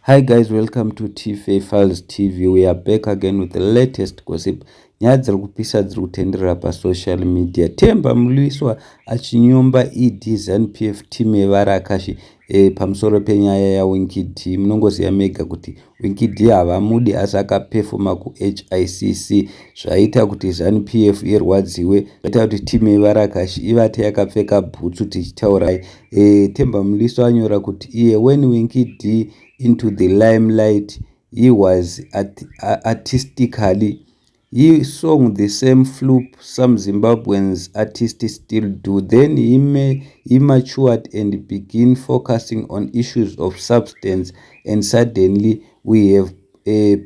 Hi guys, welcome to TFA Files TV. We are back again with the latest gossip. Nyaya dziri kupisa dziri kutenderera pasocial media. Temba Mliswa achinyomba ED ZANU-PF team yevarakashi pamusoro penyaya yaWinky D. Munongoziva mega kuti Winky D havamudi, asi akapefoma kuHICC, zvaita kuti ZANU-PF irwadziwe, zvaita kuti team yevarakashi ivate yakapfeka bhutsu tichitaura. Temba Mliswa anyora kuti iye, "When Winky D into the limelight, he was artistically, he song the same flop some Zimbabweans artists still do. Then he matured and began focusing on issues of substance, and suddenly we have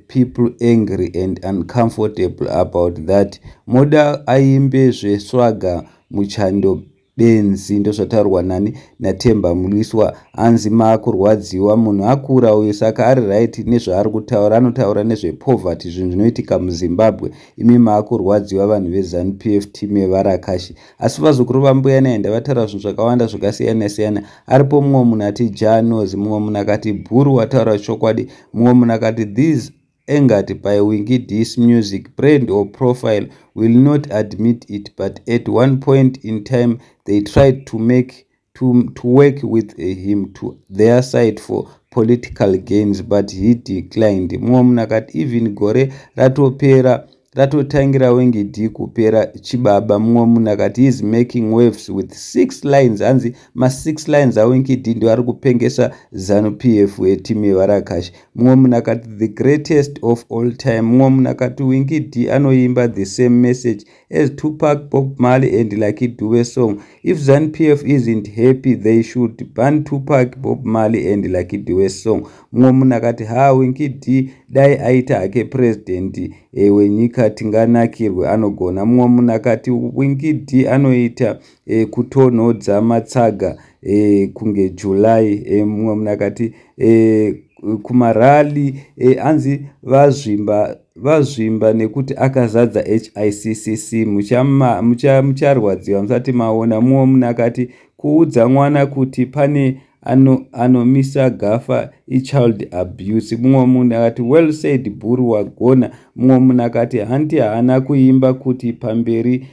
people angry and uncomfortable about that. Moda aimbe zveswaga muchando benzi." Ndozvataurwa nani? NaTemba Mliswa. Hanzi maakurwadziwa, munhu akura uyu, saka ari right nezvaari kutaura. Anotaura nezvepoverty, zvinhu zvinoitika muZimbabwe. Imi maakurwadziwa, vanhu veZANU-PF team yevarakashi. Asi vazukuru vambuya naenda vataura zvinhu zvakawanda zvakasiyana-siyana. Aripo mumwe munhu ati janos, mumwe munhu akati bhuru wataura chokwadi, mumwe munhu akati these angered by Winky D's music brand or profile will not admit it, but at one point in time they tried to work with him to their side for political gains, but he declined. Mumwe munhu akati even gore ratopera ratotangira Winky D kupera chibaba. Mumwe munhu akati he is making waves with six lines. Hanzi ma6 lines aWinky D ndo ari kupengesa ZANU-PF yeteam yevarakashi. Mumwe munhu akati the greatest of all time. Mumwe munhu akati Winky D anoimba the same message as Tupac, Bob Marley and Lucky Dube song. If ZANU-PF isn't happy, they should ban Tupac, Bob Marley and Lucky Dube song. Mumwe munhu akati ha, Winky D dai aita hake president wenyika tinganakirwe, anogona. Mumwe munhu akati Winky D anoita kutonhodza matsaga kunge July. Mumwe munhu akati kumarally anzi vazvimba, vazvimba nekuti akazadza HICCC. Mucharwadziwa musati maona. Mumwe munhu akati kuudza mwana kuti pane anomisa gafa ichild abuse. Mumwe munhu akati well said bhuru, wagona. Mumwe munhu akati hanti haana kuimba kuti pamberi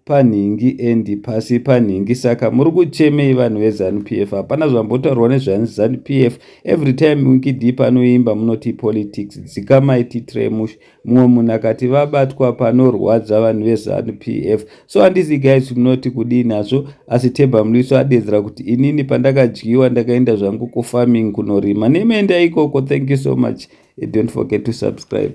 panhingi and pasi panhingi, saka muri kuchemei vanhu veZANU-PF? Hapana zvambotaurwa nezvaZANU-PF. Every time Winky D panoimba munoti politics. Dzikamai tremush. Mumwe munhu akati vabatwa panorwadza vanhu veZANU-PF. So handizi guys, munoti kudii nazvo? Asi Temba Mliswa adedzera kuti inini pandakadyiwa ndakaenda zvangu kufarming kunorima nemenda ikoko. Thank you so much, don't forget to subscribe.